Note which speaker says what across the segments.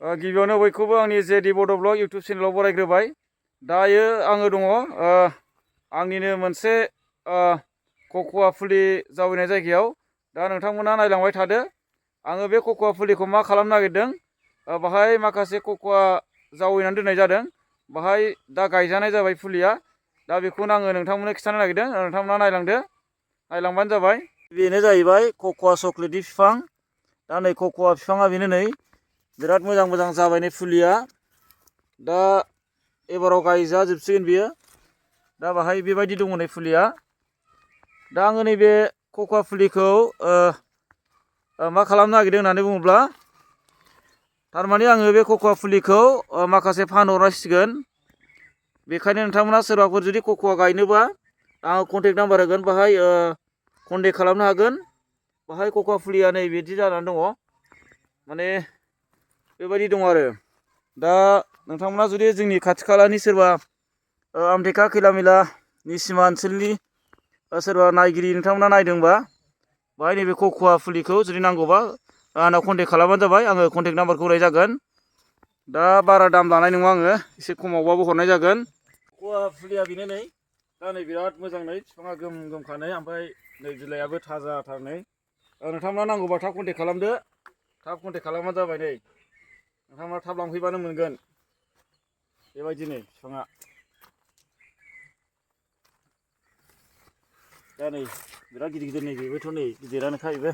Speaker 1: गिबियावनो बयखौबो आंनि जेडि बड' ब्लग इउटुब चेनेलाव बरायग्रोबाय। दायो आङो दङ आंनिनो मोनसे कक'आ फुलि जावैनाय जायगायाव। दा नोंथांमोना नायलांबाय थादो। आङो बे कक'आ फुलिखौ मा खालामनो नागिरदों। बाहाय माखासे कक'आ जावैनानै दोननाय जादों। बाहाय दा गायजानाय जाबाय फुलिया। दा बेखौनो आङो नोंथांमोननो खिन्थानो नागिरदों। नोंथांमोना नायलांदो, नायलांबानो जाबाय। बेनो जाहैबाय कक'आ चक्लेटनि बिफां। दा नै कक'आ बिफाङा बेनो नै बिराद मोजां मोजां जाबाय नै फुलिया। दा एबाराव गायजाजोबसिगोन बियो। दा बाहाय बेबायदि दङ नै फुलिया। दा आङो नैबे कक'आ फुलिखौ मा खालामनो नागिरदों होननानै बुङोब्ला, थारमाने आङो बे कक'आ फुलिखौ माखासे फानहरनांसिगोन। बेखायनो नोंथांमोना सोरबाफोर जुदि कक'आ गायनोबा आङो कन्टेक्ट नाम्बार होगोन, बाहाय कन्टेक्ट खालामनो हागोन। बाहाय कक'आ फुलिया नै बिदि जानानै दङ, माने बेबायदि दङ आरो। दा नोंथांमोना जुदि जोंनि खाथि खालानि सोरबा आमटेका खैलामैला निसिमा ओनसोलनि सोरबा नायगिरि नोंथांमोना नायदोंबा, बाहाय नैबे कक'आ फुलिखौ जुदि नांगौबा आंनाव कन्टेक्ट खालामबानो जाबाय। आङो कन्टेक्ट नाम्बारखौ होनाय जागोन। दा बारा दाम लानाय नङा, आङो एसे खमावबाबो हरनाय जागोन। कक'आ फुलिया बेनो नै। दा नै बिराद मोजां नै बिफाङा गोम गोमखानै, ओमफ्राय नै बिलाइआबो थाजाथार नै। नोंथांमोना नांगौबा थाब कन्टेक्ट खालामदो। थाब कन्टेक्ट खालामबानो जाबाय नै। नोंथांमोना थाब लांफैबानो मोनगोन। बेबायदि नै बिफाङा। दा नै बिराद गिदिर गिदिर नै बेबोथ' नै गिदिरानोखा बेबो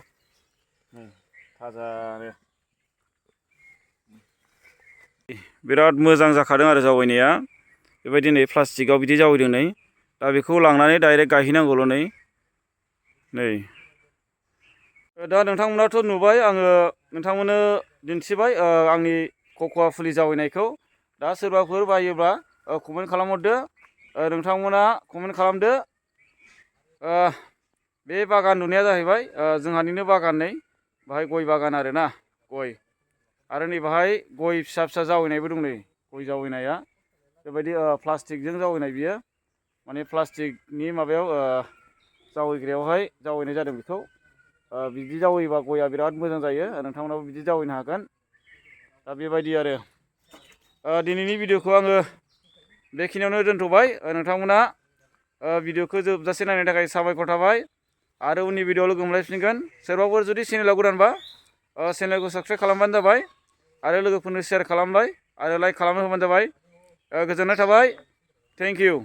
Speaker 1: नै थाजानो। बिराद मोजां जाखादों आरो जावैनाया। बेबायदि नै प्लास्टिकआव बिदि जावैदों नै। दा बेखौ लांनानै डाइरेक्ट गायहैनांगौल' नै। दा नोंथांमोनाथ' नुबाय, आङो नोंथांमोननो दिन्थिबाय आंनि कक'आ फुलि जावैनायखौ। दा सोरबाफोर बायोब्ला कमेन्ट खालामहरदो। नोंथांमोना कमेन्ट खालामदो। बे बागान नुनाया जाहैबाय जोंहानिनो बागान नै। बाहाय गय बागान आरोना, गय। आरो नै बाहाय गय फिसा फिसा जावैनायबो दं नै। गय जावैनाया बेबायदि प्लास्टिकजों जावैनाय बियो। माने प्लास्टिकनि माबायाव जावैग्रायावहाय जावैनाय जादों बेखौ। बिदि जावैबा गया बिराद मोजां जायो। नोंथांमोनाबो बिदि जावैनो हागोन। दा बेबायदि आरो। दिनैनि भिडिअखौ आङो बेखिनियावनो दोनथ'बाय। नोंथांमोना भिडिअखौ जोबजासे नायनायनि थाखाय साबायखर थाबाय। आरो उननि भिडिअआव लोगो मोनलायफिनगोन। सोरबाफोर जुदि चेनेलाव गोदानबा चेनेलखौ साबस्क्राइब खालामबानो जाबाय। आरो लोगोफोरनो शेयार खालामलाय आरो लाइक खालामना होबानो जाबाय। गोजोननाय थाबाय। Thank you.